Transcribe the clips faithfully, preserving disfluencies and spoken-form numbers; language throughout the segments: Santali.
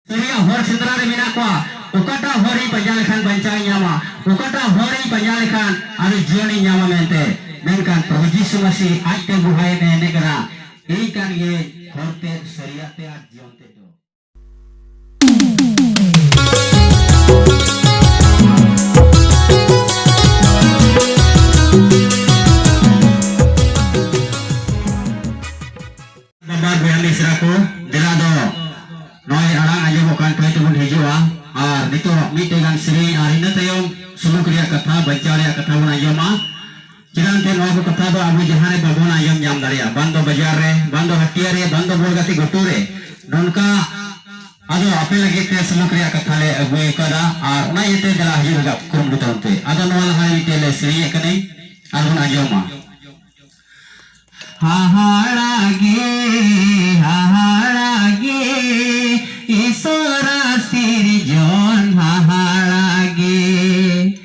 ᱥᱟᱹᱨᱤᱭᱟᱜ ᱦᱚᱨ ᱥᱮᱸᱫᱽᱨᱟ ᱨᱮ ᱢᱮᱱᱟᱜ ᱠᱚᱣᱟ᱾ ᱚᱠᱟᱴᱟᱜ ᱦᱚᱨ ᱤᱧ ᱯᱟᱸᱡᱟ ᱞᱮᱠᱷᱟᱱ ᱵᱟᱧᱪᱟᱣ ᱤᱧ ᱧᱟᱢᱟ, ᱚᱠᱟᱴᱟᱜ ᱦᱚᱨ ᱤᱧ ᱯᱟᱸᱡᱟ ᱞᱮᱠᱷᱟᱱ ᱟᱫᱚ ᱡᱤᱭᱚᱱ ᱤᱧ ᱧᱟᱢᱟ ᱢᱮᱱᱛᱮ᱾ ᱢᱮᱱᱠᱷᱟᱱ ᱯᱨᱚᱵᱷᱩ ᱡᱤᱥᱩ ᱢᱟᱹᱥᱤ ᱟᱡᱛᱮ ᱵᱩᱦᱟᱭᱮ ᱢᱮᱱᱮᱫ ᱠᱟᱱᱟ, "ᱤᱧ ᱠᱟᱱ ᱜᱤᱭᱟᱹᱧ ᱦᱚᱨ ᱛᱮ, ᱥᱟᱹᱨᱤᱭᱟᱜ ᱛᱮ ᱟᱨ ᱡᱤᱭᱚᱱ ᱛᱮ ᱫᱚ᱾" ᱵᱟᱵᱟ ᱵᱚᱭᱦᱟ ᱢᱤᱥᱨᱟ ᱠᱚ, ᱫᱮᱞᱟ ᱫᱚ ᱱᱚᱜᱼᱚᱭ ᱟᱲᱟᱝ ᱟᱸᱡᱚᱢᱚᱜ ᱠᱟᱱ ᱴᱷᱟᱹᱭ ᱛᱮᱵᱚᱱ ᱦᱤᱡᱩᱜᱼᱟ ᱟᱨ ᱱᱤᱛᱚᱜ ᱢᱤᱫᱴᱮᱡ ᱜᱟᱱ ᱥᱮᱨᱮᱧ ᱟᱨ ᱤᱱᱟᱹ ᱛᱟᱭᱚᱢ ᱥᱩᱞᱩᱠ ᱨᱮᱭᱟᱜ ᱠᱟᱛᱷᱟ, ᱵᱟᱧᱪᱟᱣ ᱨᱮᱭᱟᱜ ᱠᱟᱛᱷᱟ ᱵᱚᱱ ᱟᱸᱡᱚᱢᱟ᱾ ᱪᱮᱫᱟᱜ ᱮᱱᱛᱮ ᱱᱚᱣᱟ ᱠᱚ ᱠᱟᱛᱷᱟ ᱫᱚ ᱟᱵᱚ ᱡᱟᱦᱟᱸ ᱨᱮ ᱵᱟᱵᱚᱱ ᱟᱸᱡᱚᱢ ᱧᱟᱢ ᱫᱟᱲᱮᱭᱟᱜᱼᱟ, ᱵᱟᱝ ᱫᱚ ᱵᱟᱡᱟᱨ ᱨᱮ, ᱵᱟᱝ ᱫᱚ ᱦᱟᱹᱴᱤᱭᱟᱹ ᱨᱮ, ᱵᱟᱝ ᱫᱚ ᱵᱚᱞ ᱜᱟᱛᱮ ᱜᱷᱩᱴᱩ ᱨᱮ, ᱱᱚᱝᱠᱟ ᱟᱫᱚ ᱟᱯᱮ ᱞᱟᱹᱜᱤᱫ ᱛᱮ ᱥᱩᱞᱩᱠ ᱨᱮᱭᱟᱜ ᱠᱟᱛᱷᱟ ᱞᱮ ᱟᱹᱜᱩ ᱟᱠᱟᱫᱟ ᱟᱨ ᱚᱱᱟ ᱤᱭᱟᱹᱛᱮ ᱫᱮᱞᱟ ᱦᱤᱡᱩᱜ ᱞᱟᱹᱜᱤᱫ ᱠᱩᱨᱩᱢᱩᱴᱩ ᱛᱟᱵᱚᱱ ᱯᱮ᱾ ᱟᱫᱚ ᱱᱚᱣᱟ ᱞᱟᱦᱟ ᱨᱮ ᱢᱤᱫᱴᱮᱡ ᱞᱮ ᱥᱮᱨᱮᱧᱮᱫ ᱠᱟᱹᱱᱟᱹᱧ ᱟᱨ ᱵᱚᱱ ᱟᱸᱡᱚᱢᱟ᱾ ᱦᱟᱦᱟᱲᱟ ᱜᱮ, ᱦᱟᱦᱟᱲᱟ ᱜᱮ, ᱤᱥᱚᱨᱟ ᱥᱤᱨᱡᱚᱱ ᱦᱟᱦᱟᱲᱟ ᱜᱮ᱾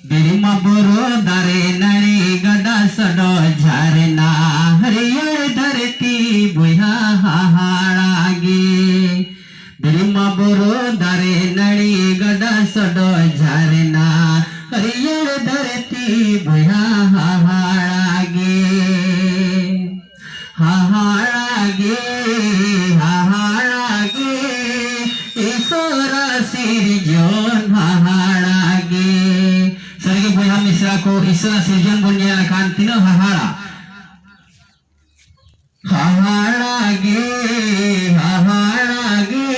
ᱵᱤᱨᱢᱟ ᱵᱩᱨᱩ ᱫᱟᱨᱮ ᱱᱟᱹᱲᱤ ᱜᱟᱰᱟ ᱥᱚᱰᱚᱜ ᱡᱷᱟᱨᱱᱟ, ᱦᱟᱹᱨᱭᱟᱹᱲ ᱫᱷᱟᱹᱨᱛᱤ ᱵᱚᱭᱦᱟ ᱦᱟᱦᱟᱲᱟ ᱜᱮ᱾ ᱵᱤᱨᱢᱟ ᱵᱩᱨᱩ ᱫᱟᱨᱮ ᱱᱟᱹᱲᱤ ᱜᱟᱰᱟ ᱥᱚᱰᱚᱜ ᱡᱷᱟᱨᱱᱟ, ᱦᱟᱹᱨᱭᱟᱹᱲ ᱫᱷᱟᱹᱨᱛᱤ ᱵᱚᱭᱦᱟ ᱦᱟᱦᱟᱲᱟ ᱜᱮ᱾ ᱦᱟᱦᱟᱲᱟ ᱜᱮ, ᱦᱟᱦᱟᱲᱟ ᱜᱮ, ᱤᱥᱚᱨᱟ ᱥᱤᱨᱡᱚᱱ ᱦᱟᱦᱟᱲᱟ ᱜᱮ᱾ ᱥᱟᱹᱨᱤᱜᱮ ᱵᱚᱭᱦᱟ ᱢᱤᱥᱨᱟ ᱠᱚ, ᱤᱥᱚᱨᱟ ᱥᱤᱨᱡᱚᱱ ᱵᱚᱱ ᱧᱮᱞ ᱞᱮᱠᱷᱟᱱ ᱛᱤᱱᱟᱹᱜ ᱦᱟᱦᱟᱲᱟ᱾ ᱦᱟᱦᱟᱲᱟ ᱜᱮ, ᱦᱟᱦᱟᱲᱟ ᱜᱮ,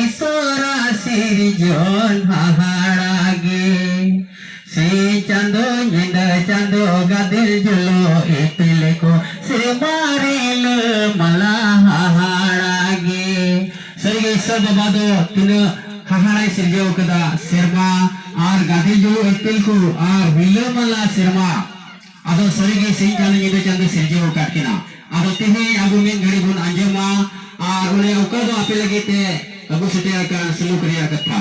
ᱤᱥᱚᱨᱟ ᱥᱤᱨᱡᱚᱱ ᱦᱟᱦᱟᱲᱟ ᱜᱮ᱾ ᱥᱤᱧ ᱪᱟᱸᱫᱚ ᱧᱤᱫᱟᱹ ᱪᱟᱸᱫᱚ ᱜᱟᱫᱮᱞ ᱡᱩᱞᱩᱜ ᱤᱯᱤᱞ ᱠᱚ, ᱥᱮᱨᱢᱟ ᱨᱤᱞᱟᱹᱢᱟᱞᱟ ᱦᱟᱦᱟᱲᱟ ᱜᱮ᱾ ᱥᱟᱹᱨᱤᱜᱮ ᱤᱥᱚᱨ ᱵᱟᱵᱟ ᱫᱚ ᱛᱤᱱᱟᱹᱜ ᱦᱟᱦᱟᱲᱟᱭ ᱥᱤᱨᱡᱟᱹᱣ ᱠᱟᱫᱟ, ᱥᱮᱨᱢᱟ ᱟᱨ ᱜᱟᱫᱮᱞ ᱡᱩᱞᱩᱜ ᱤᱯᱤᱞ ᱠᱚ ᱟᱨ ᱨᱤᱞᱟᱹᱢᱟᱞᱟ ᱥᱮᱨᱢᱟ᱾ ᱟᱫᱚ ᱥᱟᱹᱨᱤᱜᱮ ᱥᱤᱧ ᱪᱟᱸᱫᱚ ᱧᱤᱫᱟᱹ ᱪᱟᱸᱫᱚ ᱥᱤᱨᱡᱟᱹᱣ ᱟᱠᱟᱫ ᱠᱤᱱᱟ᱾ ᱟᱫᱚ ᱛᱮᱦᱮᱧ ᱟᱵᱚ ᱢᱤᱫ ᱜᱷᱟᱹᱲᱤ ᱵᱚᱱ ᱟᱸᱡᱚᱢᱟ ᱟᱨ ᱚᱱᱮ ᱚᱠᱟ ᱫᱚ ᱟᱯᱮ ᱞᱟᱹᱜᱤᱫ ᱛᱮ ᱟᱹᱜᱩ ᱥᱮᱴᱮᱨ ᱟᱠᱟᱱ ᱥᱩᱞᱩᱠ ᱨᱮᱭᱟᱜ ᱠᱟᱛᱷᱟ᱾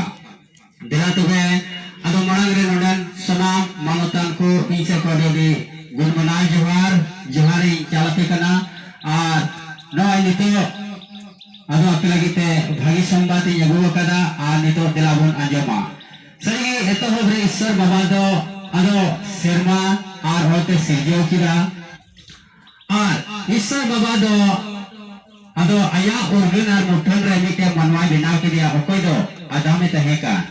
ᱫᱮᱞᱟ ᱛᱚᱵᱮ, ᱟᱫᱚ ᱢᱟᱲᱟᱝ ᱨᱮ ᱱᱚᱰᱮᱱ ᱥᱟᱱᱟᱢ ᱢᱟᱱᱚᱛᱟᱱ ᱠᱚ ᱤᱧ ᱥᱮᱫ ᱠᱷᱚᱱ ᱟᱹᱰᱤ ᱟᱹᱰᱤ ᱜᱩᱱ ᱢᱟᱱᱟᱣ ᱡᱚᱦᱟᱨ, ᱡᱚᱦᱟᱨ ᱤᱧ ᱪᱟᱞ ᱟᱯᱮ ᱠᱟᱱᱟ᱾ ᱟᱨ ᱱᱚᱜᱼᱚᱭ ᱱᱤᱛᱚᱜ ᱟᱫᱚ ᱟᱯᱮ ᱞᱟᱹᱜᱤᱫ ᱛᱮ ᱵᱷᱟᱹᱜᱤ ᱥᱚᱢᱵᱟᱫ ᱤᱧ ᱟᱹᱜᱩ ᱟᱠᱟᱫᱟ, ᱟᱨ ᱱᱤᱛᱚᱜ ᱫᱮᱞᱟ ᱵᱚᱱ ᱟᱸᱡᱚᱢᱟ᱾ ᱥᱟᱹᱨᱤᱜᱮ ᱮᱛᱚᱦᱚᱵ ᱨᱮ ᱤᱥᱥᱚᱨ ᱵᱟᱵᱟ ᱫᱚ ᱟᱫᱚ ᱥᱮᱨᱢᱟ ᱟᱨ ᱦᱚᱭᱛᱮ ᱥᱤᱨᱡᱟᱹᱣ ᱠᱮᱫᱟ᱾ ᱟᱨ ᱤᱥᱥᱚᱨ ᱵᱟᱵᱟ ᱫᱚ ᱟᱫᱚ ᱟᱭᱟᱜ ᱩᱨᱜᱟᱹᱱ ᱟᱨ ᱢᱩᱴᱷᱟᱹᱱ ᱨᱮ ᱢᱤᱫᱴᱮᱱ ᱢᱟᱱᱣᱟᱭ ᱵᱮᱱᱟᱣ ᱠᱮᱫᱮᱭᱟ, ᱚᱠᱚᱭ ᱫᱚ ᱟᱫᱟᱢ ᱮ ᱛᱟᱦᱮᱸ ᱠᱟᱱ᱾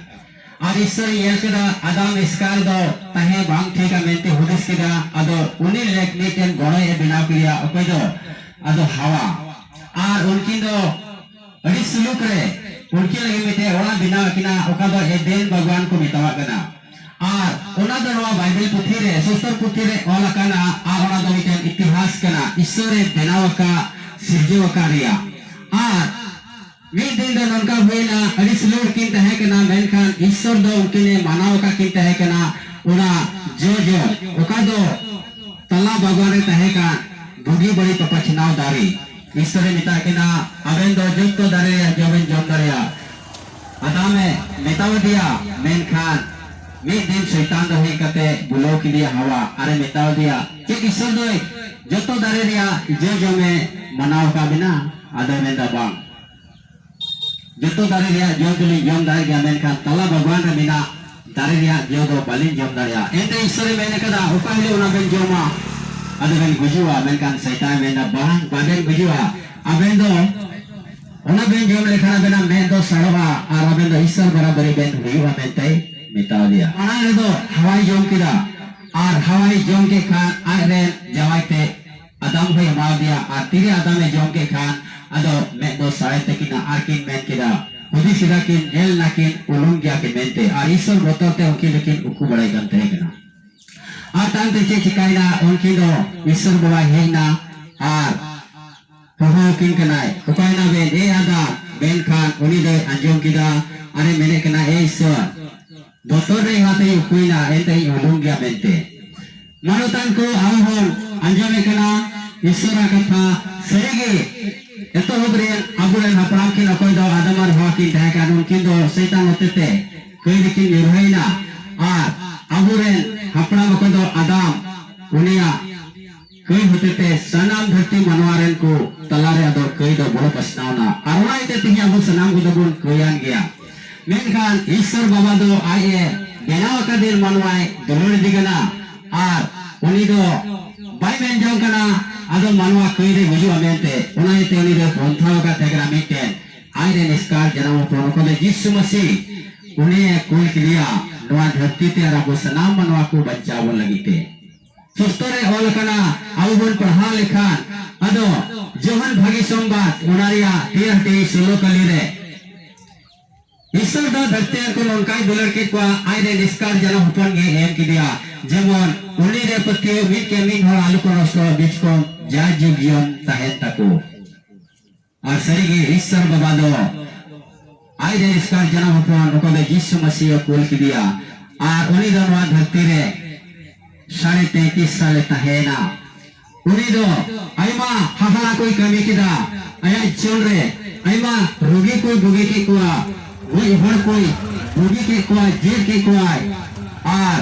ᱟᱨ ᱤᱥᱥᱚᱨᱮ ᱧᱮᱞ ᱠᱮᱫᱟ ᱟᱫᱟᱢ ᱮᱥᱠᱟᱨ ᱫᱚ ᱛᱟᱦᱮᱸ ᱵᱟᱝ ᱴᱷᱤᱠᱟ ᱢᱮᱱᱛᱮ ᱦᱩᱫᱤᱥ ᱠᱮᱫᱟ᱾ ᱟᱫᱚ ᱩᱱᱤ ᱞᱮᱠ ᱢᱤᱫᱴᱮᱱ ᱜᱚᱲᱚᱭ ᱵᱮᱱᱟᱣ ᱠᱮᱫᱮᱭᱟ, ᱚᱠᱚᱭ ᱫᱚ ᱟᱫᱚ ᱦᱟᱣᱟ᱾ ᱟᱨ ᱩᱱᱠᱤᱱ ᱫᱚ ᱟᱹᱰᱤ ᱥᱩᱞᱩᱠ ᱨᱮ ᱩᱱᱠᱤᱱ ᱞᱟᱹᱜᱤᱫ ᱢᱤᱫᱴᱮᱱ ᱚᱲᱟᱜ ᱵᱮᱱᱟᱣ ᱟᱹᱠᱤᱱᱟ, ᱚᱠᱟ ᱫᱚ ᱮᱫᱮᱱ ᱵᱟᱜᱽᱣᱟᱱ ᱠᱚ ᱢᱮᱛᱟᱣᱟᱜ ᱠᱟᱱᱟ᱾ ᱟᱨ ᱚᱱᱟ ᱫᱚ ᱱᱚᱣᱟ ᱵᱟᱭᱵᱮᱞ ᱯᱩᱛᱷᱤ ᱨᱮ, ᱥᱩᱥᱛᱚᱨ ᱯᱩᱛᱷᱤ ᱨᱮ ᱚᱞ ᱟᱠᱟᱱᱟ᱾ ᱟᱨ ᱚᱱᱟ ᱫᱚ ᱢᱤᱫᱴᱮᱱ ᱤᱛᱤᱦᱟᱥ ᱠᱟᱱᱟ, ᱤᱥᱥᱚᱨᱮ ᱵᱮᱱᱟᱣ ᱟᱠᱟᱫ, ᱥᱤᱨᱡᱟᱹᱣ ᱟᱠᱟᱫ ᱨᱮᱭᱟᱜ᱾ ᱟᱨ ᱢᱤᱫ ᱫᱤᱱ ᱫᱚ ᱱᱚᱝᱠᱟ ᱦᱩᱭᱱᱟ, ᱟᱹᱰᱤ ᱥᱩᱞᱩᱠ ᱠᱤᱱ ᱛᱟᱦᱮᱸ ᱠᱟᱱᱟ, ᱢᱮᱱᱠᱷᱟᱱ ᱤᱥᱥᱚᱨ ᱫᱚ ᱩᱱᱠᱤᱱᱮ ᱢᱟᱱᱟᱣ ᱟᱠᱟᱫ ᱠᱤᱱ ᱛᱟᱦᱮᱸ ᱠᱟᱱᱟ᱾ ᱚᱱᱟ ᱡᱚ ᱡᱚ, ᱚᱠᱟ ᱫᱚ ᱛᱟᱞᱟ ᱵᱟᱜᱽᱣᱟᱱ ᱨᱮ ᱛᱟᱦᱮᱸ ᱠᱟᱱ ᱵᱩᱜᱤ ᱵᱟᱹᱲᱤᱡ ᱵᱟᱯᱟᱪᱷᱱᱟᱣ ᱫᱟᱨᱮ᱾ ᱤᱥᱥᱚᱨᱮ ᱢᱮᱛᱟᱜ ᱠᱤᱱᱟ, "ᱟᱵᱮᱱ ᱫᱚ ᱡᱚᱛᱚ ᱫᱟᱨᱮ ᱨᱮᱭᱟᱜ ᱡᱚ ᱵᱮᱱ ᱡᱚᱢ ᱫᱟᱲᱮᱭᱟᱜᱼᱟ᱾" ᱟᱫᱟᱢᱮ ᱢᱮᱛᱟᱣ ᱫᱮᱭᱟ, ᱢᱮᱱᱠᱷᱟᱱ ᱢᱤᱫ ᱫᱤᱱ ᱥᱚᱭᱛᱟᱱ ᱫᱚ ᱦᱮᱡ ᱠᱟᱛᱮ ᱵᱩᱞᱟᱹᱣ ᱠᱮᱫᱮᱭᱟ ᱦᱟᱣᱟ ᱟᱨᱮ ᱢᱮᱛᱟᱣ ᱫᱮᱭᱟ, "ᱪᱮᱫ ᱤᱥᱥᱚᱨ ᱫᱚᱭ ᱡᱚᱛᱚ ᱫᱟᱨᱮ ᱨᱮᱭᱟᱜ ᱡᱚ ᱡᱚᱢᱮ ᱢᱟᱱᱟᱣ ᱟᱠᱟᱫ ᱵᱮᱱᱟ?" ᱟᱫᱚᱭ ᱢᱮᱱᱫᱟ, "ᱵᱟᱝ, ᱡᱚᱛᱚ ᱫᱟᱨᱮ ᱨᱮᱭᱟᱜ ᱡᱚ ᱫᱚᱞᱤᱧ ᱡᱚᱢ ᱫᱟᱲᱮᱭᱟᱜ ᱜᱮᱭᱟ, ᱢᱮᱱᱠᱷᱟᱱ ᱛᱟᱞᱟ ᱵᱟᱜᱽᱣᱟᱱ ᱨᱮ ᱢᱮᱱᱟᱜ ᱫᱟᱨᱮ ᱨᱮᱭᱟᱜ ᱡᱚ ᱫᱚ ᱵᱟᱹᱞᱤᱧ ᱡᱚᱢ ᱫᱟᱲᱮᱭᱟᱜᱼᱟ᱾ ᱮᱱᱛᱮ ᱤᱥᱥᱚᱨᱮ ᱢᱮᱱ ᱠᱟᱫᱟ, ᱚᱠᱟ ᱦᱤᱞᱳᱜ ᱚᱱᱟ ᱵᱮᱱ ᱡᱚᱢᱟ, ᱟᱫᱚ ᱵᱮᱱ ᱜᱩᱡᱩᱜᱼᱟ᱾" ᱢᱮᱱᱠᱷᱟᱱ ᱥᱚᱭᱛᱟᱱᱮ ᱢᱮᱱᱫᱟ, "ᱵᱟᱝ, ᱵᱟᱵᱮᱱ ᱜᱩᱡᱩᱜᱼᱟ, ᱟᱵᱮᱱ ᱫᱚ ᱚᱱᱟ ᱵᱮᱱ ᱡᱚᱢ ᱞᱮᱠᱷᱟᱱ ᱟᱵᱮᱱᱟᱜ ᱢᱮᱫ ᱫᱚ ᱥᱟᱲᱚᱜᱼᱟ ᱟᱨ ᱟᱵᱮᱱ ᱫᱚ ᱤᱥᱥᱚᱨ ᱵᱟᱨᱟᱵᱟᱹᱨᱤ ᱵᱮᱱ ᱦᱩᱭᱩᱜᱼᱟ", ᱢᱮᱱᱛᱮᱭ ᱢᱮᱛᱟᱣ ᱫᱮᱭᱟ᱾ ᱢᱟᱲᱟᱝ ᱨᱮᱫᱚ ᱦᱟᱣᱟᱭ ᱡᱚᱢ ᱠᱮᱫᱟ, ᱟᱨ ᱦᱟᱣᱟᱭ ᱡᱚᱢ ᱠᱮᱫ ᱠᱷᱟᱱ ᱟᱡ ᱨᱮᱱ ᱡᱟᱶᱟᱭ ᱛᱮ ᱟᱫᱟᱢ ᱦᱚᱸᱭ ᱮᱢᱟᱣ ᱫᱮᱭᱟ᱾ ᱟᱨ ᱛᱤᱨᱮ ᱟᱫᱟᱢᱮ ᱡᱚᱢ ᱠᱮᱫ ᱠᱷᱟᱱ ᱟᱫᱚ ᱢᱮᱫ ᱫᱚ ᱥᱟᱲᱮ ᱛᱟᱹᱠᱤᱱᱟ, ᱟᱨ ᱠᱤᱱ ᱢᱮᱱ ᱠᱮᱫᱟ, ᱦᱩᱫᱤᱥ ᱠᱮᱫᱟ ᱠᱤᱱ, ᱧᱮᱞ ᱱᱟᱠᱤᱱ ᱩᱞᱩᱝ ᱜᱮᱭᱟ ᱠᱤᱱ ᱢᱮᱱᱛᱮ, ᱟᱨ ᱤᱥᱥᱚᱨ ᱵᱚᱛᱚᱨ ᱛᱮ ᱩᱱᱠᱤᱱ ᱫᱚᱠᱤᱱ ᱩᱠᱩ ᱵᱟᱲᱟᱭ ᱠᱟᱱ ᱛᱟᱦᱮᱸ ᱠᱟᱱᱟ᱾ ᱟᱨ ᱛᱟᱭᱚᱢ ᱛᱮ ᱪᱮᱫ ᱪᱤᱠᱟᱭᱮᱱᱟ? ᱩᱱᱠᱤᱱ ᱫᱚ ᱤᱥᱥᱚᱨ ᱵᱟᱵᱟᱭ ᱦᱮᱡ ᱮᱱᱟ ᱟᱨ ᱦᱚᱦᱚ ᱟᱹᱠᱤᱱ ᱠᱟᱱᱟᱭ, "ᱚᱠᱟᱭᱮᱱᱟ ᱵᱮᱱ, ᱮ ᱟᱫᱟᱢ?" ᱢᱮᱱᱠᱷᱟᱱ ᱩᱱᱤ ᱫᱚᱭ ᱟᱸᱡᱚᱢ ᱠᱮᱫᱟ ᱟᱨᱮ ᱢᱮᱱᱮᱫ ᱠᱟᱱᱟ, "ᱮ ᱤᱥᱥᱚᱨ, ᱵᱚᱛᱚᱨ ᱨᱮ ᱮᱱᱟᱛᱮᱧ ᱩᱠᱩᱭᱮᱱᱟ, ᱮᱱᱛᱮ ᱤᱧ ᱩᱰᱩᱝ ᱜᱮᱭᱟ" ᱢᱮᱱᱛᱮ᱾ ᱢᱟᱱᱚᱛᱟᱱ ᱠᱚ, ᱟᱵᱚ ᱵᱚᱱ ᱟᱸᱡᱚᱢᱮᱫ ᱠᱟᱱᱟ ᱤᱥᱥᱚᱨᱟᱜ ᱠᱟᱛᱷᱟ᱾ ᱥᱟᱹᱨᱤᱜᱮ ᱮᱛᱚᱦᱚᱵ ᱨᱮ ᱟᱵᱚᱨᱮᱱ ᱦᱟᱯᱲᱟᱢ ᱠᱤᱱ, ᱚᱠᱚᱭ ᱫᱚ ᱟᱫᱟᱢ ᱟᱨ ᱦᱟᱣᱟ ᱠᱤᱱ ᱛᱟᱦᱮᱸ ᱠᱟᱱ, ᱩᱱᱠᱤᱱ ᱫᱚ ᱥᱚᱭᱛᱟᱱ ᱦᱚᱛᱮᱛᱮ ᱠᱟᱹᱭ ᱨᱮᱠᱤᱱ ᱧᱩᱨᱦᱟᱹᱭᱮᱱᱟ᱾ ᱟᱨ ᱟᱵᱚᱨᱮᱱ ᱦᱟᱯᱲᱟᱢ, ᱚᱠᱚᱭ ᱫᱚ ᱟᱫᱟᱢ, ᱩᱱᱤᱭᱟᱜ ᱠᱟᱹᱭ ᱦᱚᱛᱮᱛᱮ ᱥᱟᱱᱟᱢ ᱫᱷᱟᱹᱨᱛᱤ ᱢᱟᱱᱣᱟ ᱨᱮᱱ ᱠᱚ ᱛᱟᱞᱟᱨᱮ ᱟᱫᱚ ᱠᱟᱹᱭ ᱫᱚ ᱵᱚᱞᱚ ᱯᱟᱥᱱᱟᱣ ᱮᱱᱟ᱾ ᱟᱨ ᱚᱱᱟ ᱤᱭᱟᱹᱛᱮ ᱛᱮᱦᱮᱧ ᱟᱵᱚ ᱥᱟᱱᱟᱢ ᱠᱚᱫᱚ ᱵᱚᱱ ᱠᱟᱹᱭᱟᱱ ᱜᱮᱭᱟ᱾ ᱢᱮᱱᱠᱷᱟᱱ ᱤᱥᱥᱚᱨ ᱵᱟᱵᱟ ᱫᱚ ᱟᱡ ᱮ ᱵᱮᱱᱟᱣ ᱟᱠᱟᱫᱮ ᱢᱟᱱᱣᱟᱭ ᱫᱩᱞᱟᱹᱲ ᱤᱫᱤ ᱠᱟᱱᱟ᱾ ᱟᱨ ᱩᱱᱤ ᱫᱚ ᱵᱟᱭ ᱢᱮᱱ ᱡᱚᱝ ᱠᱟᱱᱟ ᱟᱫᱚ ᱢᱟᱱᱣᱟ ᱠᱟᱹᱭ ᱨᱮ ᱜᱩᱡᱩᱜᱼᱟ ᱢᱮᱱᱛᱮ᱾ ᱚᱱᱟ ᱤᱭᱟᱹᱛᱮ ᱩᱱᱤ ᱫᱚ ᱯᱚᱱᱛᱷᱟ ᱟᱠᱟᱫ ᱛᱟᱦᱮᱸ ᱠᱟᱱᱟ ᱢᱤᱫᱴᱮᱱ ᱟᱡ ᱨᱮᱱ ᱮᱥᱠᱟᱨ ᱡᱟᱱᱟᱢ ᱦᱚᱯᱚᱱ, ᱚᱠᱚᱭ ᱫᱚ ᱡᱤᱥᱩ ᱢᱟᱹᱥᱤ, ᱩᱱᱤ ᱮ ᱠᱩᱞ ᱠᱮᱫᱮᱭᱟ ᱱᱚᱣᱟ ᱫᱷᱟᱹᱨᱛᱤ ᱛᱮ ᱟᱨ ᱟᱵᱚ ᱥᱟᱱᱟᱢ ᱢᱟᱱᱣᱟ ᱠᱚ ᱵᱟᱧᱪᱟᱣ ᱵᱚᱱ ᱞᱟᱹᱜᱤᱫ ᱛᱮ᱾ ᱥᱩᱥᱛᱚ ᱨᱮ ᱚᱞ ᱟᱠᱟᱱᱟ, ᱟᱵᱚ ᱵᱚᱱ ᱯᱟᱲᱦᱟᱣ ᱞᱮᱠᱷᱟᱱ, ᱟᱫᱚ ᱡᱳᱦᱟᱱ ᱵᱷᱟᱹᱜᱤ ᱥᱚᱢᱵᱟᱫ ᱚᱱᱟ ᱨᱮᱭᱟᱜ ᱛᱮᱭᱟᱨ ᱛᱮᱭᱤᱥ ᱥᱳᱞᱳ ᱠᱟᱹᱞᱤ ᱨᱮ, ᱤᱥᱥᱚᱨ ᱫᱚ ᱫᱷᱟᱹᱨᱛᱤ ᱨᱮᱱ ᱠᱚ ᱱᱚᱝᱠᱟᱭ ᱫᱩᱞᱟᱹᱲ ᱠᱮᱫ ᱠᱚᱣᱟ, ᱟᱡ ᱨᱮᱱ ᱮᱥᱠᱟᱨ ᱡᱟᱱᱟᱢ ᱦᱚᱯᱚᱱ ᱜᱮ ᱮᱢ ᱠᱮᱫᱮᱭᱟ, ᱡᱮᱢᱚᱱ ᱩᱱᱤ ᱨᱮ ᱯᱟᱹᱛᱭᱟᱹᱣ ᱢᱤᱫ ᱜᱮ ᱢᱤᱫ ᱦᱚᱲ ᱟᱞᱚ ᱠᱚ ᱱᱚᱥᱴᱚᱜ, ᱵᱤᱪᱠᱚᱢ ᱡᱟ ᱡᱩᱜᱽ ᱡᱤᱭᱚᱱ ᱛᱟᱦᱮᱱ ᱛᱟᱠᱚ᱾ ᱟᱨ ᱥᱟᱹᱨᱤᱜᱮ ᱤᱥᱥᱚᱨ ᱵᱟᱵᱟ ᱫᱚ ᱟᱡ ᱨᱮᱱ ᱮᱥᱠᱟᱨ ᱡᱟᱱᱟᱢ ᱦᱚᱯᱚᱱ ᱚᱠᱚᱭ ᱫᱚ ᱡᱤᱥᱩ ᱢᱟᱹᱥᱤ ᱮ ᱠᱩᱞ ᱠᱮᱫᱮᱭᱟ᱾ ᱟᱨ ᱩᱱᱤ ᱫᱚ ᱱᱚᱣᱟ ᱫᱷᱟᱹᱨᱛᱤ ᱨᱮ ᱥᱟᱲᱮ ᱛᱮᱸᱛᱤᱥ ᱥᱟᱞᱮ ᱛᱟᱦᱮᱸᱭᱮᱱᱟ᱾ ᱩᱱᱤ ᱫᱚ ᱟᱭᱢᱟ ᱦᱟᱦᱟᱲᱟ ᱠᱚᱭ ᱠᱟᱹᱢᱤ ᱠᱮᱫᱟ᱾ ᱟᱭᱟᱜ ᱡᱤᱭᱚᱱ ᱨᱮ ᱟᱭᱢᱟ ᱨᱩᱜᱤ ᱠᱚᱭ ᱵᱩᱜᱤ ᱠᱮᱫ ᱠᱚᱣᱟ, ᱜᱚᱡ ᱦᱚᱲ ᱠᱚᱭ ᱵᱩᱜᱤ ᱠᱮᱫ ᱠᱚᱣᱟ, ᱡᱮᱨ ᱠᱮᱫ ᱠᱚᱣᱟᱭ᱾ ᱟᱨ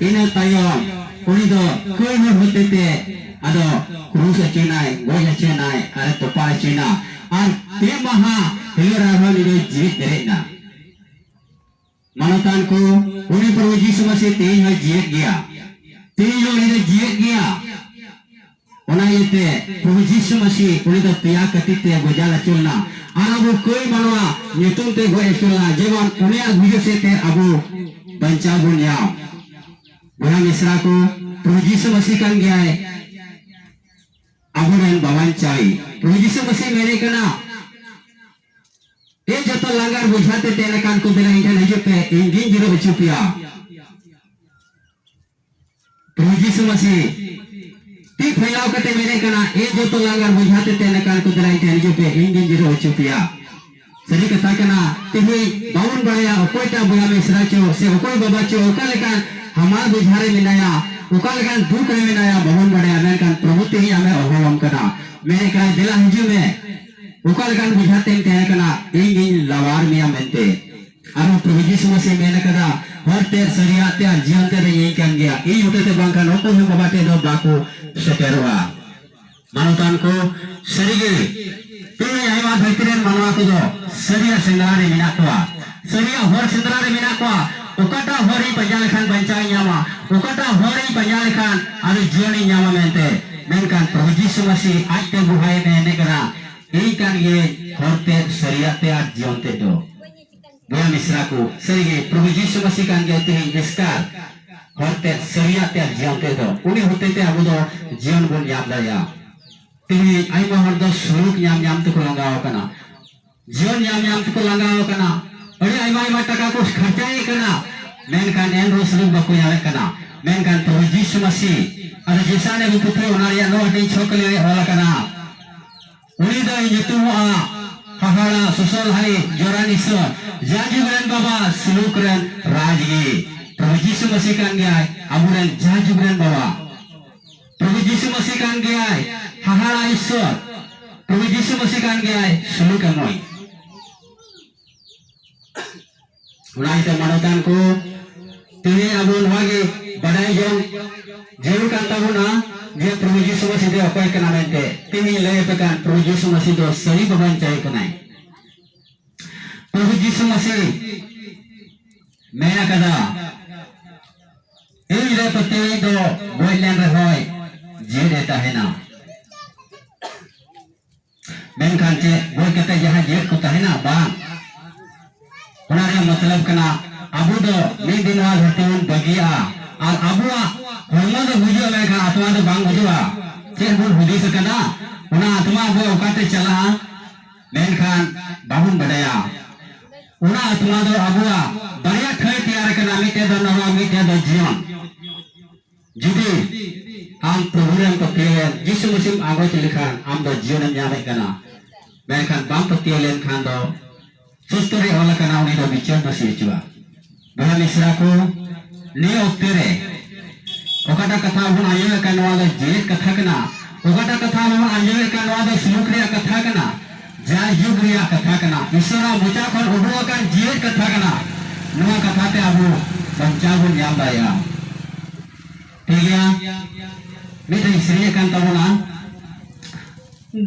ᱤᱱᱟᱹ ᱛᱟᱭᱚᱢ ᱩᱱᱤ ᱫᱚ ᱠᱟᱹᱭ ᱦᱚᱲ ᱦᱚᱛᱮᱛᱮ ᱟᱫᱚ ᱠᱨᱩᱥ ᱦᱚᱪᱚᱭᱮᱱᱟᱭ, ᱜᱚᱡ ᱦᱚᱪᱚᱭᱮᱱᱟᱭ, ᱟᱨ ᱮ ᱛᱚᱯᱟ ᱦᱚᱪᱚᱭᱮᱱᱟ᱾ ᱟᱨ ᱯᱮ ᱢᱟᱦᱟ ᱦᱤᱞᱳᱜ ᱟᱨᱦᱚᱸ ᱩᱱᱤ ᱫᱚᱭ ᱡᱤᱣᱤᱫ ᱵᱮᱨᱮᱫ ᱮᱱᱟ᱾ ᱢᱟᱱᱚᱛᱟᱱ ᱠᱚ, ᱩᱱᱤ ᱯᱨᱚᱵᱷᱩ ᱡᱤᱥᱩ ᱢᱟᱹᱥᱤ ᱛᱮᱦᱮᱧ ᱦᱚᱸᱭ ᱡᱤᱣᱮᱫ ᱜᱮᱭᱟ᱾ ᱛᱮᱦᱮᱧ ᱦᱚᱸ ᱩᱱᱤ ᱫᱚᱭ ᱡᱤᱣᱮᱫ ᱜᱮᱭᱟ᱾ ᱚᱱᱟ ᱤᱭᱟᱹᱛᱮ ᱯᱨᱚᱵᱷᱩ ᱡᱤᱥᱩ ᱢᱟᱹᱥᱤ ᱩᱱᱤ ᱫᱚ ᱯᱮᱭᱟ ᱠᱟᱹᱴᱤᱡ ᱛᱮ ᱜᱚᱡᱟᱞ ᱟᱹᱪᱩᱨ ᱞᱮᱱᱟ᱾ ᱟᱨ ᱟᱵᱚ ᱠᱟᱹᱭ ᱢᱟᱱᱣᱟ ᱧᱩᱛᱩᱢ ᱛᱮ ᱜᱚᱡ ᱟᱹᱪᱩᱨ ᱞᱮᱱᱟ, ᱡᱮᱢᱚᱱ ᱩᱱᱤᱭᱟᱜ ᱜᱩᱡᱩᱜ ᱥᱮᱫ ᱛᱮ ᱟᱵᱚ ᱵᱟᱧᱪᱟᱣ ᱵᱚᱱ ᱧᱟᱢ᱾ ᱵᱚᱭᱦᱟ ᱢᱤᱥᱨᱟ ᱠᱚ, ᱯᱨᱚᱵᱷᱩ ᱡᱤᱥᱩ ᱢᱟᱹᱥᱤ ᱠᱟᱱ ᱜᱮᱭᱟᱭ ᱟᱵᱚᱨᱮᱱ ᱵᱟᱵᱟᱧᱪᱟᱣᱤ᱾ ᱯᱨᱚᱵᱷᱩ ᱡᱤᱥᱩ ᱢᱟᱹᱥᱤ ᱢᱮᱱᱮᱫ ᱠᱟᱱᱟ, "ᱮ ᱡᱚᱛᱚ ᱞᱟᱸᱜᱟ ᱟᱨ ᱵᱚᱡᱷᱟ ᱛᱮ ᱛᱮᱱ ᱟᱠᱟᱱ ᱠᱚ, ᱫᱮᱞᱟ ᱤᱧ ᱴᱷᱮᱱ ᱦᱤᱡᱩᱜ ᱯᱮ, ᱤᱧ ᱜᱤᱧ ᱡᱤᱨᱟᱹᱣ ᱦᱚᱪᱚ ᱯᱮᱭᱟ᱾" ᱯᱨᱚᱵᱷᱩ ᱡᱤᱥᱩ ᱢᱟᱹᱥᱤ ᱛᱤ ᱯᱷᱮᱞᱟᱣ ᱠᱟᱛᱮ ᱢᱮᱱᱮᱫ ᱠᱟᱱᱟ, "ᱮ ᱡᱚᱛᱚ ᱞᱟᱸᱜᱟ ᱟᱨ ᱵᱚᱡᱷᱟ ᱛᱮ ᱛᱮᱱ ᱟᱠᱟᱱ ᱠᱚ, ᱫᱮᱞᱟ ᱤᱧ ᱴᱷᱮᱱ ᱦᱤᱡᱩᱜ ᱯᱮ, ᱤᱧ ᱜᱤᱧ ᱡᱤᱨᱟᱹᱣ ᱦᱚᱪᱚ ᱯᱮᱭᱟ᱾" ᱥᱟᱹᱨᱤ ᱠᱟᱛᱷᱟ ᱠᱟᱱᱟ, ᱛᱮᱦᱮᱧ ᱵᱟᱵᱚᱱ ᱵᱟᱲᱟᱭᱟ ᱚᱠᱚᱭᱴᱟᱜ ᱵᱚᱭᱦᱟ ᱢᱤᱥᱨᱟ ᱪᱚ ᱥᱮ ᱚᱠᱚᱭ ᱵᱟᱵᱟ ᱪᱚ ᱚᱠᱟ ᱞᱮᱠᱟᱱ ᱦᱟᱢᱟᱞ ᱵᱚᱡᱷᱟ ᱨᱮ ᱢᱮᱱᱟᱭᱟ, ᱚᱠᱟ ᱞᱮᱠᱟᱱ ᱫᱩᱠ ᱨᱮ ᱢᱮᱱᱟᱭᱟ, ᱵᱟᱵᱚᱱ ᱵᱟᱲᱟᱭᱟ᱾ ᱢᱮᱱᱠᱷᱟᱱ ᱯᱨᱚᱵᱷᱩ ᱛᱮᱦᱮᱧ ᱟᱢᱮ ᱦᱚᱦᱚᱣᱟᱢ ᱠᱟᱱᱟ, ᱢᱮᱱᱮᱫ ᱠᱟᱱᱟᱭ, "ᱫᱮᱞᱟ ᱦᱤᱡᱩᱜ ᱢᱮ, ᱚᱠᱟ ᱞᱮᱠᱟᱱ ᱵᱚᱡᱷᱟ ᱛᱮᱢ ᱛᱟᱦᱮᱸ ᱠᱟᱱᱟ, ᱤᱧ ᱜᱤᱧ ᱞᱟᱣᱟᱨ ᱢᱮᱭᱟ" ᱢᱮᱱᱛᱮ᱾ ᱟᱨᱦᱚᱸ ᱯᱨᱚᱵᱷᱩ ᱡᱤᱥᱩ ᱢᱟᱹᱥᱤ ᱢᱮᱱ ᱟᱠᱟᱫᱟ, "ᱦᱚᱨ ᱛᱮ, ᱥᱟᱹᱨᱤᱭᱟᱜ ᱛᱮ ᱟᱨ ᱡᱤᱭᱚᱱ ᱛᱮ ᱫᱚ ᱤᱧ ᱠᱟᱱ ᱜᱮᱭᱟ, ᱤᱧ ᱦᱚᱛᱮ ᱛᱮ ᱵᱟᱝᱠᱷᱟᱱ ᱚᱠᱚᱭ ᱦᱚᱸ ᱵᱟᱵᱟ ᱴᱷᱮᱱ ᱫᱚ ᱵᱟᱠᱚ ᱥᱮᱴᱮᱨᱚᱜᱼᱟ᱾ ᱢᱟᱱᱚᱛᱟᱱ ᱠᱚ, ᱥᱟᱹᱨᱤᱜᱮ ᱛᱮᱦᱮᱧ ᱟᱭᱢᱟ ᱫᱷᱟᱹᱨᱛᱤ ᱨᱮᱱ ᱢᱟᱱᱣᱟ ᱠᱚᱫᱚ ᱥᱟᱹᱨᱤᱭᱟᱜ ᱥᱮᱸᱫᱽᱨᱟ ᱨᱮ ᱢᱮᱱᱟᱜ ᱠᱚᱣᱟ, ᱥᱟᱹᱨᱤᱭᱟᱜ ᱦᱚᱨ ᱥᱮᱸᱫᱽᱨᱟ ᱨᱮ ᱢᱮᱱᱟᱜ ᱠᱚᱣᱟ᱾ ᱚᱠᱟᱴᱟᱜ ᱦᱚᱨ ᱤᱧ ᱯᱟᱸᱡᱟ ᱞᱮᱠᱷᱟᱱ ᱵᱟᱧᱪᱟᱣ ᱤᱧ ᱧᱟᱢᱟ, ᱚᱠᱟᱴᱟᱜ ᱦᱚᱨ ᱤᱧ ᱯᱟᱸᱡᱟ ᱞᱮᱠᱷᱟᱱ ᱟᱫᱚ ᱡᱤᱭᱚᱱ ᱤᱧ ᱧᱟᱢᱟ ᱢᱮᱱᱛᱮ᱾ ᱢᱮᱱᱠᱷᱟᱱ ᱯᱨᱚᱵᱷᱩ ᱡᱤᱥᱩ ᱢᱟᱹᱥᱤ ᱟᱡᱛᱮ ᱵᱚᱦᱟᱭᱮ ᱢᱮᱱᱮᱫ ᱠᱟᱱᱟ, "ᱤᱧ ᱠᱟᱱ ᱜᱤᱭᱟᱹᱧ ᱦᱚᱨ ᱛᱮ, ᱥᱟᱹᱨᱤᱭᱟᱜ ᱛᱮ ᱟᱨ ᱡᱤᱭᱚᱱ ᱛᱮ ᱫᱚ᱾" ᱵᱚᱭᱦᱟ ᱢᱤᱥᱨᱟ ᱠᱚ, ᱥᱟᱹᱨᱤᱜᱮ ᱯᱨᱚᱵᱷᱩ ᱡᱤᱥᱩ ᱢᱟᱹᱥᱤ ᱠᱟᱱ ᱜᱮᱭᱟᱭ ᱛᱮᱦᱮᱧ ᱮᱥᱠᱟᱨ, ᱦᱚᱨ ᱛᱮ, ᱥᱟᱹᱨᱤᱭᱟᱜ ᱛᱮ ᱟᱨ ᱡᱤᱭᱚᱱ ᱛᱮ ᱫᱚ᱾ ᱩᱱᱤ ᱦᱚᱛᱮ ᱛᱮ ᱟᱵᱚ ᱫᱚ ᱡᱤᱭᱚᱱ ᱵᱚᱱ ᱧᱟᱢ ᱫᱟᱲᱮᱭᱟᱜᱼᱟ᱾ ᱛᱮᱦᱮᱧ ᱟᱭᱢᱟ ᱦᱚᱲ ᱫᱚ ᱥᱩᱞᱩᱠ ᱧᱟᱢ ᱧᱟᱢ ᱛᱮᱠᱚ ᱞᱟᱸᱜᱟᱣ ᱟᱠᱟᱱᱟ, ᱡᱤᱭᱚᱱ ᱧᱟᱢ ᱧᱟᱢ ᱛᱮᱠᱚ ᱞᱟᱸᱜᱟᱣ ᱟᱠᱟᱱᱟ, ᱟᱹᱰᱤ ᱟᱭᱢᱟ ᱟᱭᱢᱟ ᱴᱟᱠᱟ ᱠᱚ ᱠᱷᱚᱨᱪᱟᱭᱮᱫ ᱠᱟᱱᱟ, ᱢᱮᱱᱠᱷᱟᱱ ᱮᱱ ᱨᱮᱦᱚᱸ ᱥᱩᱞᱩᱠ ᱵᱟᱠᱚ ᱧᱟᱢᱮᱫ ᱠᱟᱱᱟ᱾ ᱢᱮᱱᱠᱷᱟᱱ ᱯᱨᱚᱵᱷᱩ ᱡᱤᱥᱩ ᱢᱟᱹᱥᱤ, ᱟᱫᱚ ᱡᱮᱥᱟᱱ ᱟᱹᱜᱩ ᱯᱩᱛᱷᱤ ᱚᱱᱟ ᱨᱮᱭᱟᱜ ᱱᱚᱣᱟ ᱦᱟᱹᱴᱤᱧ ᱪᱷᱚ ᱠᱟᱹᱞᱤ ᱨᱮ ᱚᱞ ᱟᱠᱟᱱᱟ, ᱩᱱᱤ ᱫᱚᱭ ᱧᱩᱛᱩᱢᱚᱜᱼᱟ ᱦᱟᱦᱟᱲᱟ, ᱥᱚᱥᱚᱞᱦᱟᱭ, ᱡᱚᱨᱟᱱ ᱤᱥᱚᱨ, ᱡᱟ ᱡᱩᱜᱽ ᱨᱮᱱ ᱵᱟᱵᱟ, ᱥᱩᱞᱩᱠ ᱨᱮᱱ ᱨᱟᱡᱽᱜᱤ᱾ ᱯᱨᱚᱵᱷᱩ ᱡᱤᱥᱩ ᱢᱟᱹᱥᱤ ᱠᱟᱱ ᱜᱮᱭᱟᱭ ᱟᱵᱚᱨᱮᱱ ᱡᱟ ᱡᱩᱜᱽ ᱨᱮᱱ ᱵᱟᱵᱟ᱾ ᱯᱨᱚᱵᱷᱩ ᱡᱤᱥᱩ ᱢᱟᱹᱥᱤ ᱠᱟᱱ ᱜᱮᱭᱟᱭ ᱦᱟᱦᱟᱲᱟ ᱤᱥᱚᱨ᱾ ᱯᱨᱚᱵᱷᱩ ᱡᱤᱥᱩ ᱢᱟᱹᱥᱤ ᱠᱟᱱ ᱜᱮᱭᱟᱭ ᱥᱩᱞᱩᱠ ᱮᱢᱚᱭ᱾ ᱚᱱᱟ ᱤᱭᱟᱹᱛᱮ ᱢᱟᱱᱚᱛᱟᱱ ᱠᱚ, ᱛᱮᱦᱮᱧ ᱟᱵᱚ ᱱᱚᱣᱟ ᱜᱮ ᱵᱟᱰᱟᱭ ᱡᱚᱝ ᱡᱟᱹᱨᱩᱲ ᱠᱟᱱ ᱛᱟᱵᱚᱱᱟ ᱡᱮ ᱯᱨᱚᱵᱷᱩ ᱡᱤᱥᱩ ᱢᱟᱹᱥᱤ ᱫᱚ ᱚᱠᱚᱭ ᱠᱟᱱᱟ ᱢᱮᱱᱛᱮ᱾ ᱛᱮᱦᱮᱧ ᱞᱟᱹᱭ ᱟᱯᱮ ᱠᱟᱱ, ᱯᱨᱚᱵᱷᱩ ᱡᱤᱥᱩ ᱢᱟᱹᱥᱤ ᱫᱚ ᱥᱟᱹᱨᱤ ᱵᱟᱵᱟᱧ ᱪᱟᱹᱭ ᱠᱟᱱᱟᱭ᱾ ᱯᱨᱚᱵᱷᱩ ᱡᱤᱥᱩ ᱢᱟᱹᱥᱤ ᱢᱮᱱ ᱟᱠᱟᱫᱟ, "ᱤᱧ ᱨᱮ ᱯᱟᱹᱛᱭᱟᱹᱣ ᱫᱚ ᱜᱚᱡ ᱞᱮᱱ ᱨᱮᱦᱚᱸᱭ ᱡᱤᱭᱟᱹᱲ ᱮ ᱛᱟᱦᱮᱱᱟ᱾" ᱢᱮᱱᱠᱷᱟᱱ ᱪᱮᱫ ᱜᱚᱡ ᱠᱟᱛᱮ ᱡᱟᱦᱟᱸ ᱡᱤᱭᱟᱹᱲ ᱠᱚ ᱛᱟᱦᱮᱱᱟ? ᱵᱟᱝ᱾ ᱚᱱᱟ ᱨᱮᱭᱟᱜ ᱢᱚᱛᱞᱚᱵ ᱠᱟᱱᱟ, ᱟᱵᱚ ᱫᱚ ᱢᱤᱫ ᱫᱤᱱ ᱱᱚᱣᱟ ᱫᱷᱟᱹᱨᱛᱤ ᱵᱚᱱ ᱵᱟᱹᱜᱤᱭᱟᱜᱼᱟ, ᱟᱨ ᱟᱵᱚᱣᱟᱜ ᱦᱚᱲᱢᱚ ᱫᱚ ᱜᱩᱡᱩᱜᱼᱟ, ᱢᱮᱱᱠᱷᱟᱱ ᱟᱛᱢᱟ ᱫᱚ ᱵᱟᱝ ᱜᱩᱡᱩᱜᱼᱟ᱾ ᱪᱮᱫ ᱵᱚᱱ ᱦᱩᱫᱤᱥ ᱟᱠᱟᱫᱟ? ᱚᱱᱟ ᱟᱛᱢᱟ ᱟᱵᱚ ᱚᱠᱟᱛᱮ ᱪᱟᱞᱟᱜᱼᱟ? ᱢᱮᱱᱠᱷᱟᱱ ᱵᱟᱵᱚᱱ ᱵᱟᱰᱟᱭᱟ᱾ ᱚᱱᱟ ᱟᱛᱢᱟ ᱫᱚ ᱟᱵᱚᱣᱟᱜ ᱵᱟᱨᱭᱟ ᱴᱷᱟᱹᱭ ᱛᱮᱭᱟᱨ ᱟᱠᱟᱱᱟ, ᱢᱤᱫᱴᱮᱡ ᱫᱚ ᱱᱚᱨᱚᱠ, ᱢᱤᱫᱴᱮᱡ ᱫᱚ ᱡᱤᱭᱚᱱ᱾ ᱡᱩᱫᱤ ᱟᱢ ᱯᱨᱚᱵᱷᱩ ᱨᱮᱢ ᱯᱟᱹᱛᱭᱟᱹᱣ ᱮᱱ, ᱡᱤᱥᱩ ᱢᱟᱹᱥᱤᱢ ᱟᱸᱜᱚᱪ ᱞᱮᱠᱷᱟᱱ, ᱟᱢ ᱫᱚ ᱡᱤᱭᱚᱱᱮᱢ ᱧᱟᱢᱮᱫ ᱠᱟᱱᱟ᱾ ᱢᱮᱱᱠᱷᱟᱱ ᱵᱟᱢ ᱯᱟᱹᱛᱭᱟᱹᱣ ᱞᱮᱱᱠᱷᱟᱱ ᱫᱚ, ᱥᱩᱥᱛᱚ ᱨᱮ ᱚᱞ ᱟᱠᱟᱱᱟ, ᱩᱱᱤ ᱫᱚ ᱵᱤᱪᱟᱹᱨ ᱫᱚ ᱥᱮ ᱦᱤᱡᱩᱜᱼᱟ᱾ ᱵᱚᱭᱦᱟ ᱢᱤᱥᱨᱟ ᱠᱚ, ᱱᱤᱭᱟᱹ ᱚᱠᱛᱮ ᱨᱮ ᱚᱠᱟᱴᱟᱜ ᱠᱟᱛᱷᱟ ᱵᱚᱱ ᱟᱸᱡᱚᱢᱮᱫ ᱠᱟᱱ, ᱱᱚᱣᱟ ᱫᱚ ᱡᱮᱣᱮᱫ ᱠᱟᱛᱷᱟ ᱠᱟᱱᱟ᱾ ᱚᱠᱟᱴᱟᱜ ᱠᱟᱛᱷᱟ ᱵᱚᱱ ᱟᱸᱡᱚᱢᱮᱫ ᱠᱟᱱ, ᱱᱚᱣᱟ ᱫᱚ ᱥᱩᱞᱩᱠ ᱨᱮᱭᱟᱜ ᱠᱟᱛᱷᱟ ᱠᱟᱱᱟ, ᱡᱟ ᱡᱩᱜᱽ ᱨᱮᱭᱟᱜ ᱠᱟᱛᱷᱟ ᱠᱟᱱᱟ, ᱤᱥᱚᱨᱟᱜ ᱢᱚᱪᱟ ᱠᱷᱚᱱ ᱩᱰᱩᱠ ᱟᱠᱟᱱ ᱡᱮᱣᱮᱫ ᱠᱟᱛᱷᱟ ᱠᱟᱱᱟ᱾ ᱱᱚᱣᱟ ᱠᱟᱛᱷᱟ ᱛᱮ ᱟᱵᱚ ᱵᱟᱧᱪᱟᱣ ᱵᱚᱱ ᱧᱟᱢ ᱫᱟᱲᱮᱭᱟᱜᱼᱟ᱾ ᱴᱷᱤᱠ ᱜᱮᱭᱟ? ᱢᱤᱫᱴᱮᱱ ᱥᱮᱨᱮᱧ ᱠᱟᱱ ᱛᱟᱵᱚᱱᱟ᱾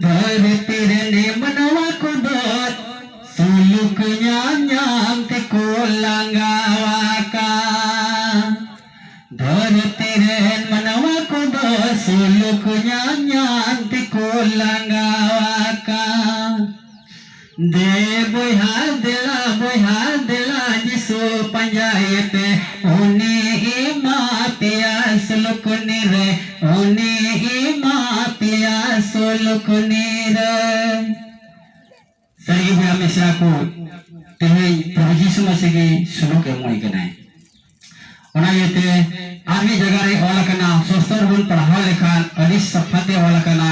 ᱫᱷᱟᱹᱨᱛᱤ ᱨᱮᱱ ᱢᱟᱱᱣᱟ ᱠᱚᱫᱚ ᱥᱩᱞᱩᱠ ᱧᱟᱢ ᱧᱟᱢ ᱛᱮᱠᱚ ᱞᱟᱸᱜᱟᱣᱟᱠᱟᱱ᱾ ᱫᱷᱟᱹᱨᱛᱤ ᱨᱮᱱ ᱢᱟᱱᱣᱟ ᱠᱚᱫᱚ ᱥᱩᱞᱩᱠ ᱧᱟᱢ ᱧᱟᱢ ᱛᱮᱠᱚ ᱞᱟᱸᱜᱟᱣᱟᱠᱟᱱ᱾ ᱫᱮ ᱵᱚᱭᱦᱟ ᱫᱮᱞᱟ, ᱵᱚᱭᱦᱟ ᱫᱮᱞᱟ, ᱡᱤᱥᱩ ᱯᱟᱸᱡᱟᱭᱮ ᱯᱮ, ᱩᱱᱤ ᱮᱢᱟ ᱯᱮᱭᱟ ᱥᱩᱞᱩᱠ ᱱᱤᱨᱟᱹᱭ, ᱩᱱᱤ ᱮᱢᱟ ᱯᱮᱭᱟ ᱥᱩᱞᱩᱠ ᱱᱤᱨᱟᱹᱭ᱾ ᱥᱟᱹᱨᱤ ᱜᱮ ᱵᱚᱭᱦᱟ ᱢᱤᱥᱨᱟ ᱠᱚ, ᱛᱮᱦᱮᱧ ᱯᱨᱚᱵᱷᱩ ᱡᱤᱥᱩ ᱢᱟᱹᱥᱤ ᱜᱮ ᱥᱩᱞᱩᱠ ᱮᱢᱚᱜ ᱠᱟᱱᱟᱭ᱾ ᱚᱱᱟ ᱤᱭᱟᱹᱛᱮ ᱟᱨ ᱢᱤᱫ ᱡᱟᱭᱜᱟ ᱨᱮ ᱚᱞ ᱟᱠᱟᱱᱟ, ᱥᱚᱥᱛᱚᱨ ᱵᱚᱱ ᱯᱟᱲᱦᱟᱣ ᱞᱮᱠᱷᱟᱱ ᱟᱹᱰᱤ ᱥᱟᱯᱷᱟ ᱛᱮ ᱚᱞ ᱟᱠᱟᱱᱟ᱾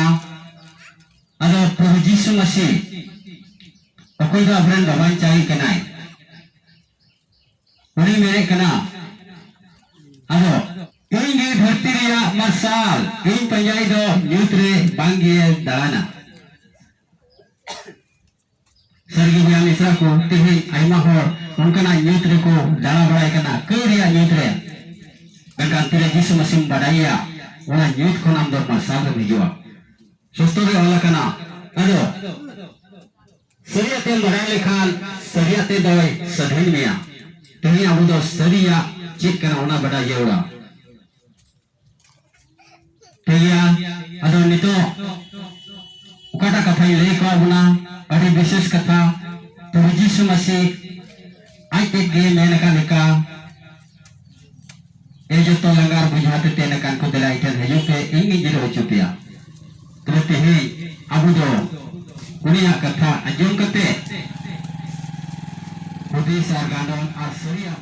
ᱟᱫᱚ ᱯᱨᱚᱵᱷᱩ ᱡᱤᱥᱩ ᱢᱟᱹᱥᱤ ᱚᱠᱚᱭ ᱫᱚ ᱟᱵᱚᱨᱮᱱ ᱵᱟᱵᱟᱧᱪᱟᱣᱤᱡ ᱠᱟᱱᱟᱭ, ᱩᱱᱤ ᱢᱮᱱᱮᱫ ᱠᱟᱱᱟ, ᱟᱫᱚ ᱤᱧ ᱜᱮ ᱫᱷᱟᱹᱨᱛᱤ ᱨᱮᱭᱟᱜ ᱢᱟᱨᱥᱟᱞ, ᱤᱧ ᱯᱟᱸᱡᱟᱭ ᱫᱚ ᱧᱩᱛ ᱨᱮ ᱵᱟᱝ ᱜᱮ ᱫᱟᱬᱟᱱᱟ᱾ ᱥᱟᱹᱨᱤ ᱜᱮ ᱵᱚᱭᱦᱟ ᱢᱤᱥᱨᱟ ᱠᱚ, ᱛᱮᱦᱮᱧ ᱟᱭᱢᱟ ᱦᱚᱲ ᱚᱱᱠᱟᱱᱟᱜ ᱧᱩᱛ ᱨᱮᱠᱚ ᱫᱟᱬᱟ ᱵᱟᱲᱟᱭ ᱠᱟᱱᱟ, ᱠᱟᱹᱣᱰᱤ ᱨᱮᱭᱟᱜ ᱧᱩᱛ ᱨᱮ᱾ ᱢᱮᱱᱠᱷᱟᱱ ᱛᱤᱨᱮ ᱡᱤᱥᱩ ᱢᱟᱹᱥᱤᱢ ᱵᱟᱰᱟᱭᱮᱭᱟ, ᱚᱱᱟ ᱧᱩᱛ ᱠᱷᱚᱱ ᱟᱢ ᱫᱚ ᱢᱟᱨᱥᱟᱞ ᱨᱮᱢ ᱦᱤᱡᱩᱜᱼᱟ᱾ ᱥᱚᱥᱛᱚ ᱨᱮ ᱚᱞ ᱟᱠᱟᱱᱟ, ᱟᱫᱚ ᱥᱟᱹᱨᱤᱭᱟᱜ ᱛᱮᱢ ᱵᱟᱰᱟᱭ ᱞᱮᱠᱷᱟᱱ ᱥᱟᱹᱨᱤᱭᱟᱜ ᱛᱮ ᱫᱚᱭ ᱥᱟᱹᱫᱷᱤᱱ ᱢᱮᱭᱟ᱾ ᱛᱮᱦᱮᱧ ᱟᱵᱚ ᱫᱚ ᱥᱟᱹᱨᱤᱭᱟᱜ ᱪᱮᱫ ᱠᱟᱱᱟ ᱚᱱᱟ ᱵᱟᱰᱟᱭ ᱡᱟᱹᱨᱩᱲᱟ᱾ ᱴᱷᱤᱠ ᱜᱮᱭᱟ, ᱟᱫᱚ ᱱᱤᱛᱚᱜ ᱚᱠᱟᱴᱟᱜ ᱠᱟᱛᱷᱟᱧ ᱞᱟᱹᱭ ᱠᱚᱣᱟ ᱵᱚᱱᱟ, ᱟᱹᱰᱤ ᱵᱤᱥᱮᱥ ᱠᱟᱛᱷᱟ, ᱯᱨᱚᱵᱷᱩ ᱡᱤᱥᱩ ᱢᱟᱹᱥᱤ ᱟᱡ ᱛᱮᱫ ᱜᱮ ᱢᱮᱱ ᱟᱠᱟᱫ ᱞᱮᱠᱟ, ᱮ ᱡᱚᱛᱚ ᱞᱟᱸᱜᱟ ᱟᱨ ᱵᱚᱡᱷᱟ ᱛᱮ ᱛᱮᱱ ᱟᱠᱟᱱ ᱠᱚ, ᱫᱮᱞᱟ ᱤᱧ ᱴᱷᱮᱱ ᱦᱤᱡᱩᱜ ᱯᱮ, ᱤᱧ ᱜᱤᱧ ᱡᱤᱨᱟᱹᱣ ᱦᱚᱪᱚ ᱯᱮᱭᱟ᱾ ᱛᱚᱵᱮ ᱛᱮᱦᱮᱧ ᱟᱵᱚ ᱫᱚ ᱩᱱᱤᱭᱟᱜ ᱠᱟᱛᱷᱟ ᱟᱸᱡᱚᱢ ᱠᱟᱛᱮ ᱦᱩᱫᱤᱥ ᱟᱨ ᱜᱟᱱᱰᱚᱱ ᱟᱨ ᱥᱟᱹᱨᱤᱭᱟᱜ